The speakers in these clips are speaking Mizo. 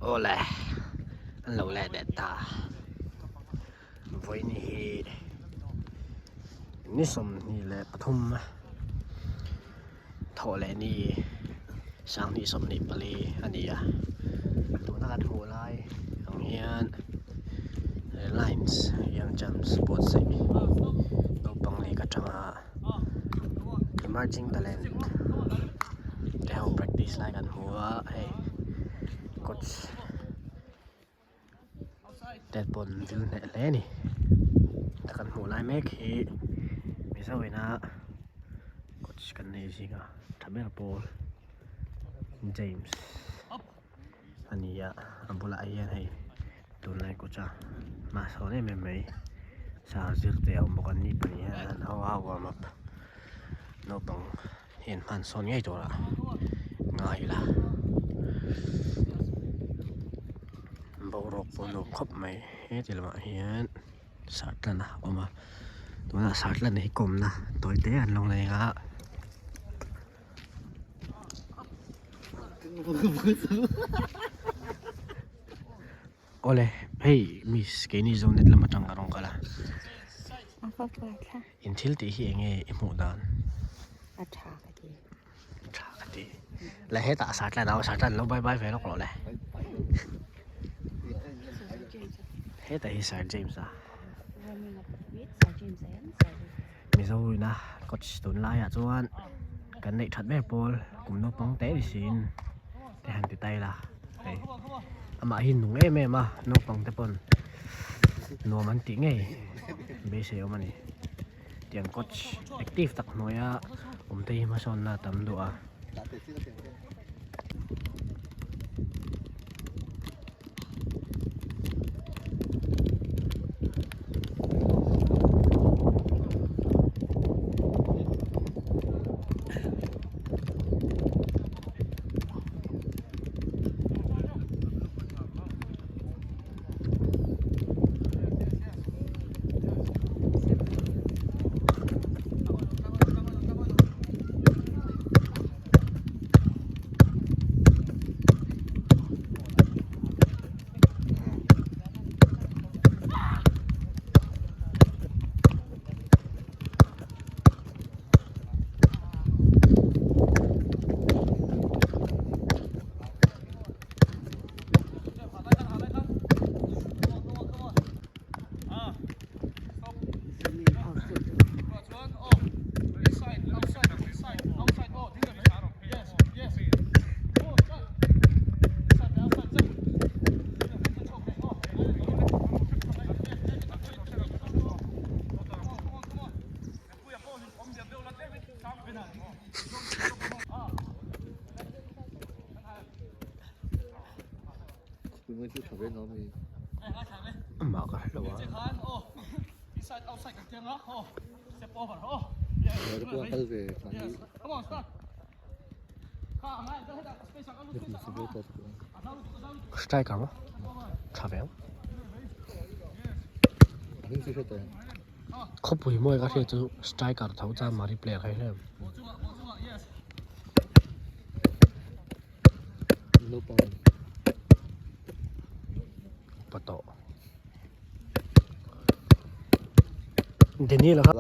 Awle an lo let leh ta vawiin hi ni 23 thawh leh ni sanghnih 24 a ni a tuna kan hmuh lai ang hian Reliance Young Champs buatsaih naupang leh ka tanga. Emerging talent te ho practice lai kan hmu a hei coach te pawn vil hneh hle a ni ta kan hmuh lai mek hi mizo ina coach kan nei zinga tha ber pawl James a ni a a bulah hian hei tunlai coach a hmasawn em em mai sir zir te a awm bawk a ni pahnih hian an ho a warm up naupang hian hman sawn ngei tur ah ngai ila boruak pawh a nuam khawp mai heti lamah hian sartlan a awm a tunah sartlan hi kawmna tawi te an lo nei a. Awle hei miss keini zonet lam atang ka rawn kal a in thil tih hi enge i hmuh dan a tha ka ti a tha ka ti le hetah sartlan a awm a sartlan lo bye bye ve lawk rawh le hetah hi sir James a. Mizo ina coach tunlaiah chuan kan neih that ber pawl kum naupang te ni siin te han ti ta ila hei amah hi nung em em a naupang te pawn nuam an tih ngei beisei awm a ni tiang coach active tak hnuaia awm te hi hmasawnna a tam duh a. Amah ka hre lo a. Striker maw? Tha ve ang. Khawpui mawi ka hriat chu striker tho chuan Mari player kha i hre em? Upa tawh. Daniel a kha.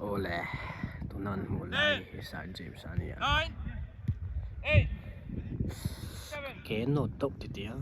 Awle tuna an hmuh lai hi Sir James a nia ke nawt deuh ti tia.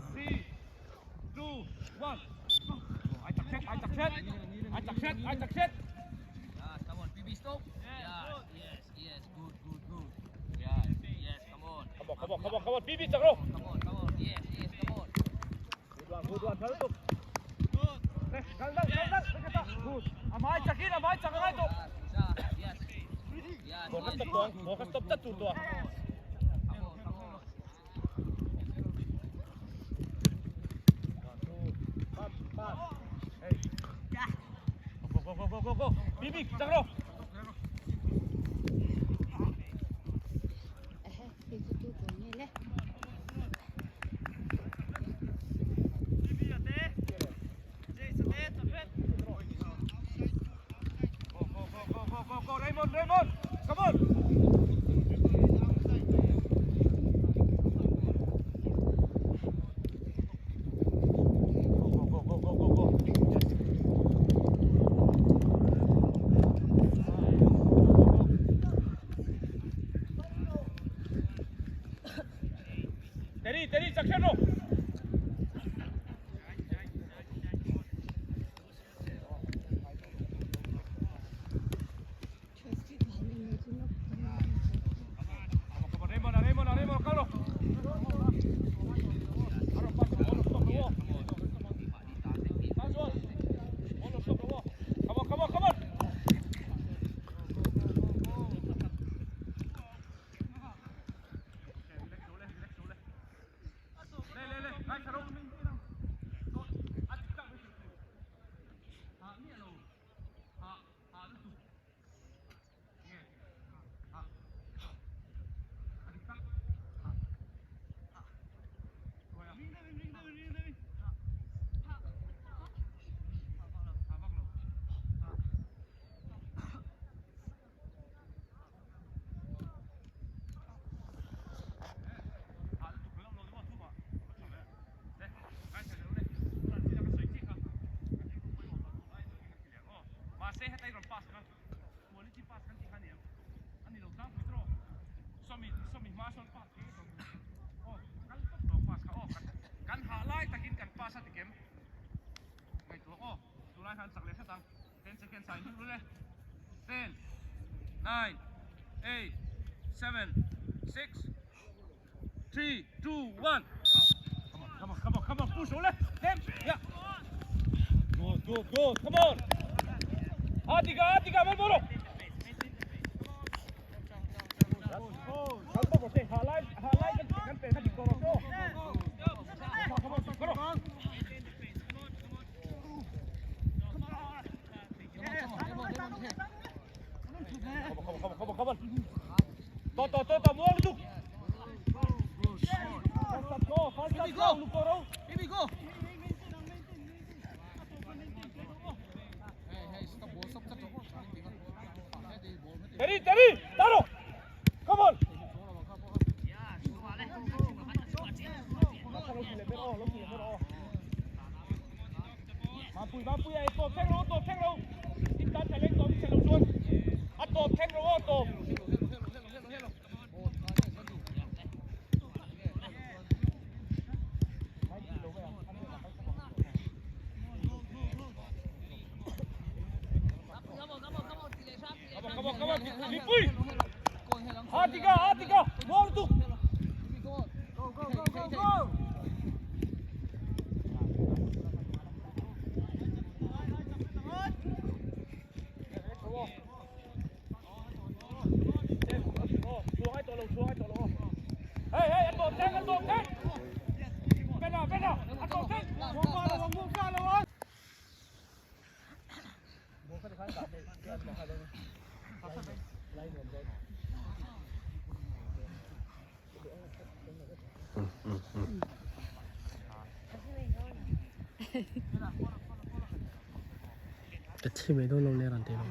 Ka thi mai dawn lo ler an ti lo.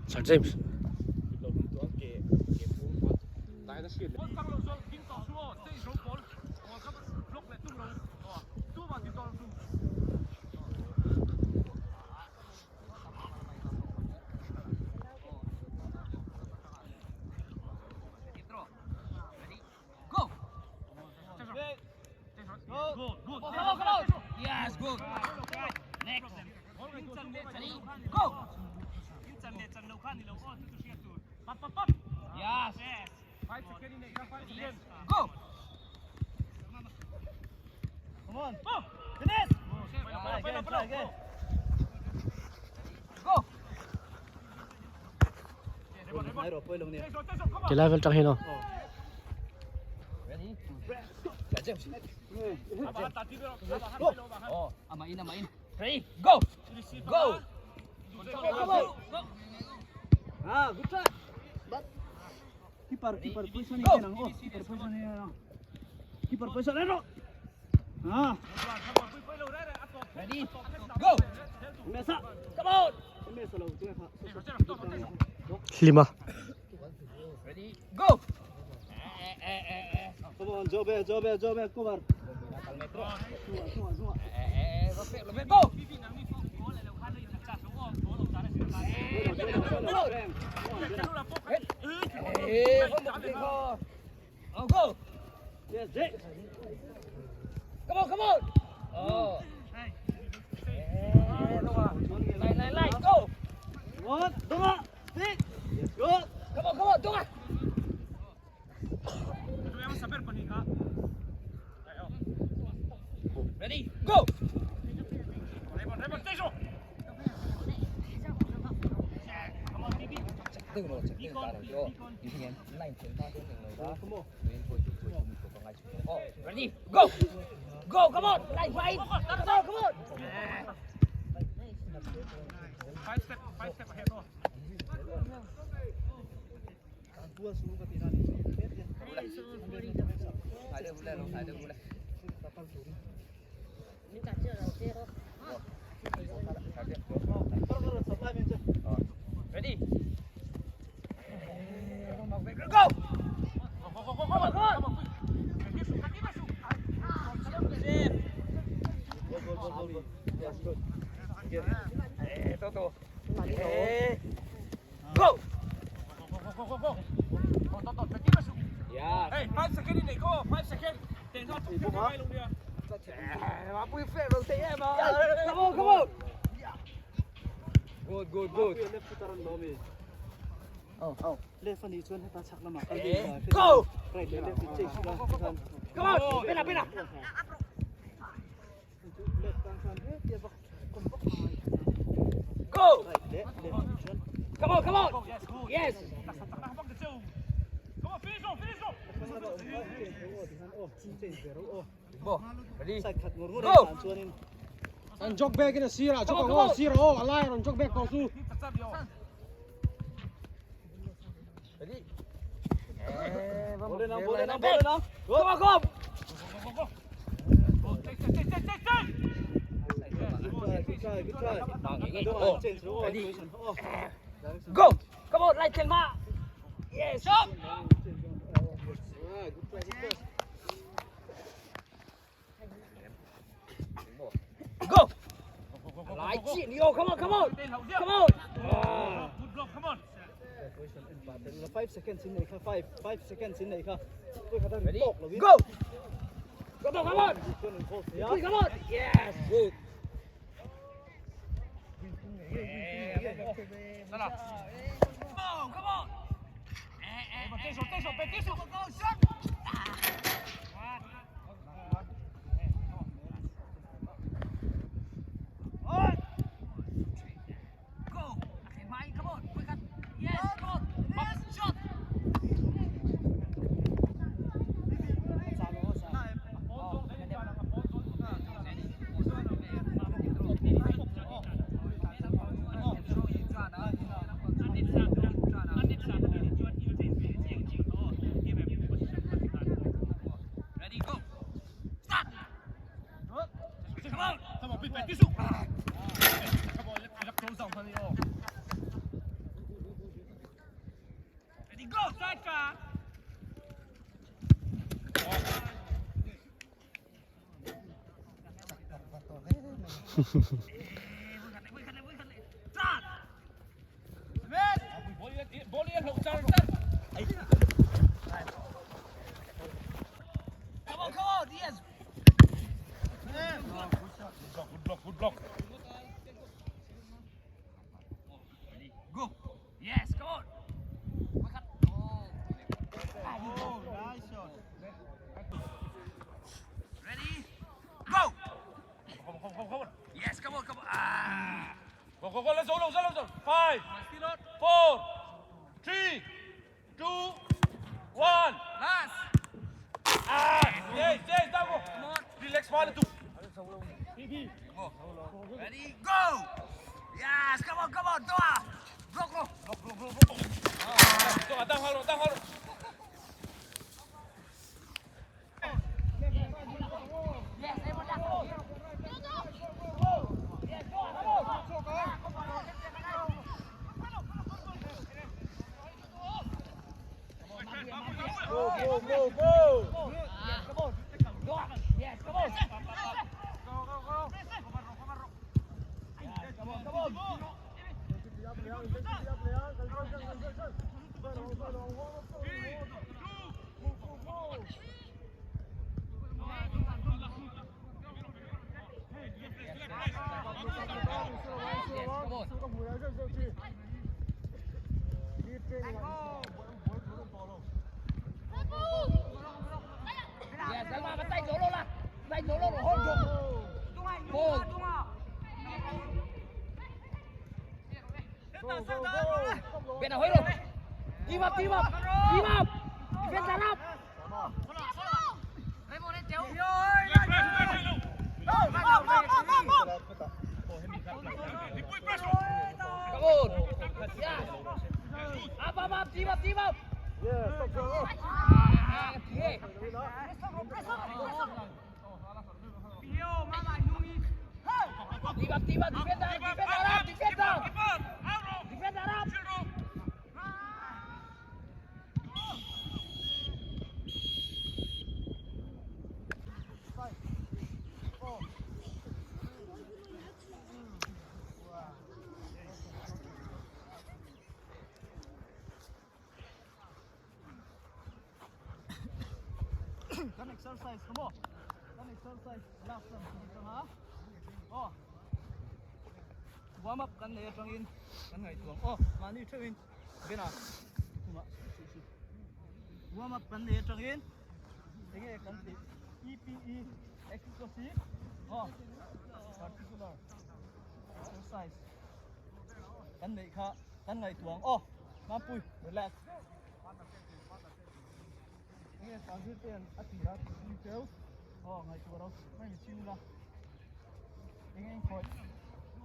Sir James. Ti lai vel tang hi no. Hlima. An jog back in a sirah jog ang aw sirah aw a lai a rawn jog back tawh chu. Go! Come on, right chân ma. Yes. Go! Lại chị Leo, come on, come on. Come on. 5 seconds in kha 5 5 seconds in kha Ready? Go! Come on, come on. Come on. Yes. Good. Go, come on. Go. Okay, Mike, come on. Quick up. Yes, come on. Yes, shot. Ready, go. Start. Come on. Ready, go. Come on, come on. Yes. Ready, go. Yes, come on. Wake up. Oh. Ready, go. Yes, come on, come on. Ah. Go, go, go, let's go, let's go, let's go. 5, 4, 3, 2, 1. Last. Ah, yes, yes, down, go. Come on. Relax, 1, 2. Ready, go. Yes, come on, come on. Doa. Block, block. Down, down, down, down. Yes, come on. Yes, come on. Yes, Salma, bắt tay chỗ luôn là. Tay chỗ luôn rồi hôn chụp. Ball. Bên nào hết rồi. Team up, team up. Team up. Defense up. Come on. Yes. Up, up, up. Team up, team up. Ah, yeah. Team up, team up. Defend up, defend up, defend up. Defend up. Kan exercise kha maw? Kan exercise lak tan tur atanga aw warm up kan nei atangin kan ngaihtuah ang aw mahni theuhin bena tumah warm up kan nei atangin enge kan tih EPE explosive aw particular exercise kan neih kha kan ngaihtuah ang aw Mampui relax. Enge Sanghir te an a ti a tih teu aw ngaihtuah ro mai mi ching ula enge in khawih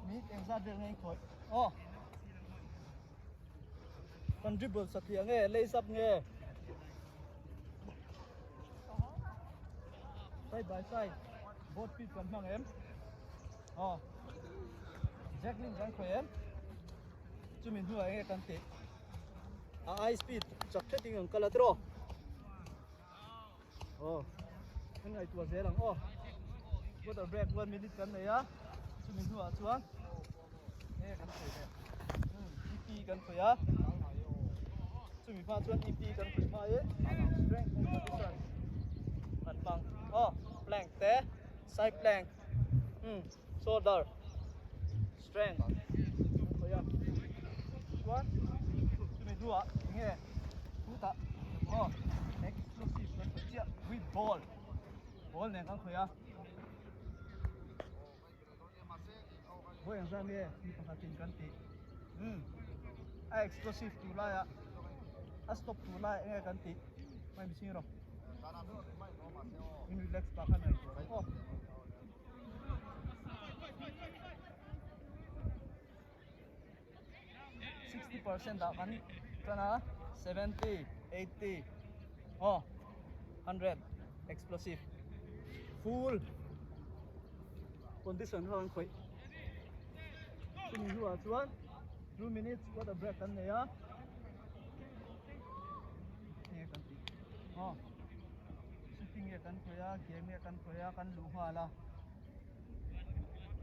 minute engzat vel nge in khawih aw kan dribble satliah nge lace up nge side by side both feet kan hmang em aw jackling kan khawih em chumi hnuah enge kan tih. A high speed chak hretin an kal a tiraw aw kan ngaihtuah zel ang aw water break one minute kan nei a chumi hnuah chuan nge kan sawi leh EP kan sawi a chumi hma chuan EP kan sawi hma in strength and condition kan hmang aw plank te side plank Shoulder strength khawi a chuan chumi hnuah enge chutah aw explosive kan sawi chiah with ball ball nen kan khawi a vawi ang zan nge mi pakhatin kan tih umm a explosive tur laiah a stop tur laiah enge kan tih mai mihring rawh in relax pah khan a intuah rawh aw. 60% ah kan tan a 70 80 aw 100 explosive full condition kha kan khawih chumi hnuah chuan 2 minutes water break kan nei a nge kan tih aw shooting nge kan khawih a game nge kan khawih a kan luh nghal a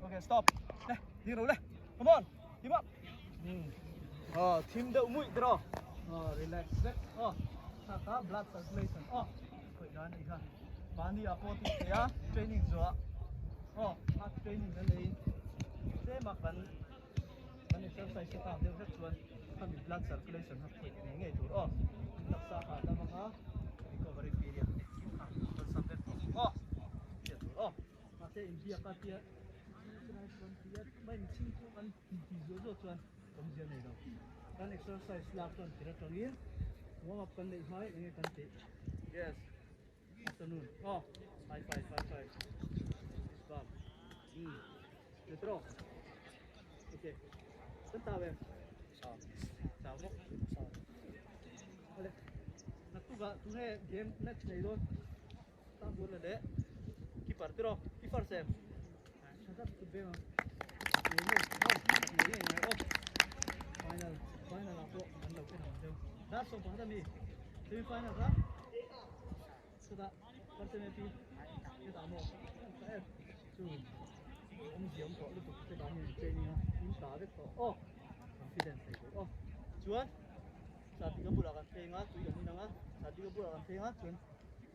okay stop le ding ro le come on team up oh thim deuh muih tiraw oh relax vek oh kha kha blood circulation oh khawih dan ni kha mahni ah pawh tih theih a training zuah oh hard training kan nei in tlem a kan Kan exercise te tak deuh hlek chuan khami blood circulation kha khawih ngei ngei tur aw. In taksa ha dam anga recovery period engkim kha awlsam vek tawh aw. Hriat tur aw. Mahse inbiak a tia chulai chuan tia mai mihring chu kan titi zuah zuah chuan awmzia nei lo. Kan exercise lak chuan tir atangin warm up kan neih hmai enge kan tih. Yes. Afternoon aw. High five high five. Fist bump. Metro. Ok. Kan tau em? Chau. Chau bawk. Chau. Ale. Naktukah tunge game match nei dawn. Tan dawn le le. Keeper tiraw. Keeper sem. Tha tak kut veng ang. Nei nge. Oh, nei nge ngai oh. Final final ah pawh an lo en ang deuh. Dar sawm pakhat ami. Semi final kha. Chutah Parcem AP hetah maw ka en chu awm ziam tawh lutuk chutah hian training a in ta vek tawh aw confidence nei tur aw chuan Satika bulah kan pheng a tui kan in ang a Satika bulah kan pheng a chuan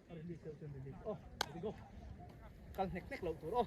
a release deuh chuan release aw ready go kal hnek hnek loh tur aw.